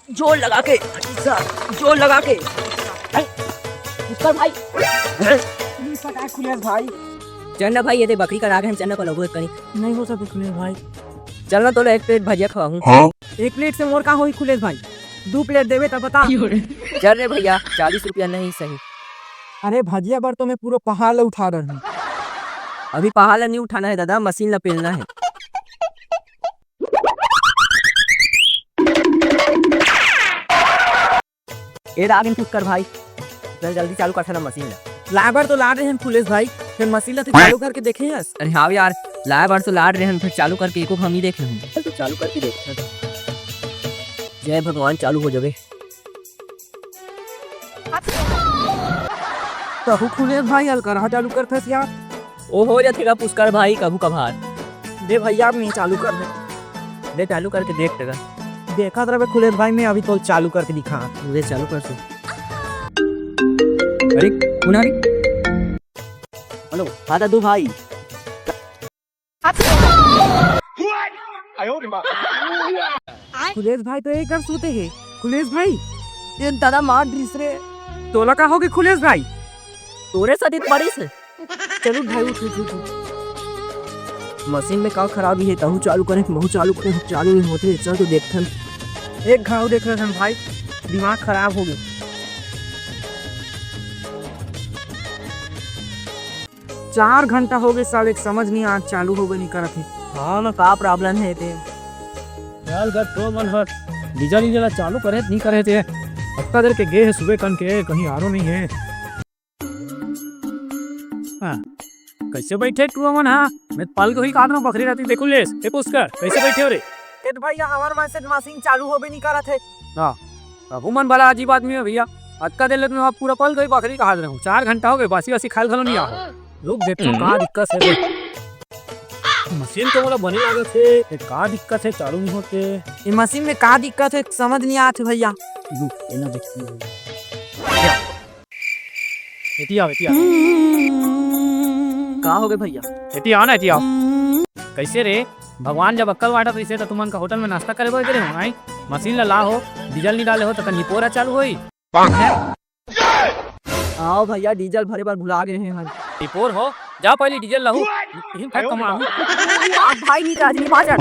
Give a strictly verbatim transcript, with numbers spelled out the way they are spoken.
जोर लगा के, जोर लगा के। पुष्कर भाई। हैं? खुलेश भाई। चल ना भाई, ये दे बकरी कर आ गए हैं, चल ना पलगो एक कनी। नहीं हो सकता खुलेश भाई। चल ना, तोला एक प्लेट भजिया खवाहूँ। हाँ? एक प्लेट से मोर का होही खुलेश भाई? दू प्लेट देवे त बता। चल रे भैया, चालीस रुपया नहीं सही। अरे भजिया बर तो मैं पूरा पहाड़ ला उठा रहा हूँ। अभी पहाड़ ला नहीं उठाना है दादा, मशीन ला पेलना है। ए, आ गेन पुष्कर भाई। चल जल्दी चालू कर ना मशीन ला। लाए बर तो ला रहे हैं खुलेश भाई, फिर मशीन ला तो चालू करके देखे हस। अरे हाँ यार, लाए बर तो ला रहे हैं, फिर चालू करके एको हम ही देख लेहूँ। चल तो चालू करके देख। जय भगवान, चालू हो जावे। कहूँ खुलेश भाई, अलकरहा चालू करथस यार। ओ हो जाथे गा पुष्कर भाई कभू कभार। दे भैया, मैं चालू कर दे। दे चालू करके देख तेरा। देखत रहे खुलेश भाई, मैं अभी तो चालू करके दिखा। दे चालू कर से। अरे, कुणाली। हेलो, हाँ दादू भाई। खुलेश भाई तो एक घर सूते हे। खुलेश भाई, ये दादा मार दिस रे। तोला का होगे खुलेश भाई? तोरे साथ इत पड़िस हे। चल उठ भाई, उठ, उठ, उठ, उठ। मशीन में का खराबी हे, तहू चालू करे, महू चालू करे, चालू नहीं होते, चल तो देखथन। एक घाव देख रहे भाई, दिमाग खराब हो गया। चार घंटा हो गए साले, समझ नहीं आज चालू होबे नहीं करत हे। हाँ ना, का प्रॉब्लम हे ते? यार, गा टूरा मन हर डीजल इंजन ला चालू करे नहीं करे ते। अतका देर के गे हे सुबह कन के, कहीं आरो नहीं हे। हाँ, कैसे बैठे टूरा मन? हाँ, मैं पल के ही काट रहा हूँ बकरी रहती, देखू लेस, ए पुष्कर, कैसे बैठे हो रे? ए तो भैया, हमार मन से मशीन चालू होबे नहीं करत हे। हाँ, अब मन बड़ा अजीब आदमी है भैया। अतका देर ले तुम्हें पूरा पल गई बकरी कहा रहे हूँ, चार घंटा हो गए, बासी वासी खाल घलो नहीं आओ। रुक देखो, का दिक्कत है रे? मशीन तो मोला बने लागत हे, ये का दिक्कत है, चालू नहीं होते। ये मशीन में का दिक्कत है, समझ नहीं आत हे भैया। रुक, ये ना देखती हूँ। एती आओ, एती आओ। का हो गए भैया? एती आओ ना, एती आओ। कैसे रे? भगवान जब अक्कल बांटत रहिसे, त तुमन का होटल में नाश्ता करे बर गे रहे हो, आई? मशीन ला लाहो, डीजल नहीं डाले हो, त का निपोरा चालू होई? आओ भैया, डीजल भरे बर भुला गए हैं हम। निपोर हो, जा पहले डीजल लाहू, इही फेंक कमा। आप भाई नहीं, राजनी बाजार।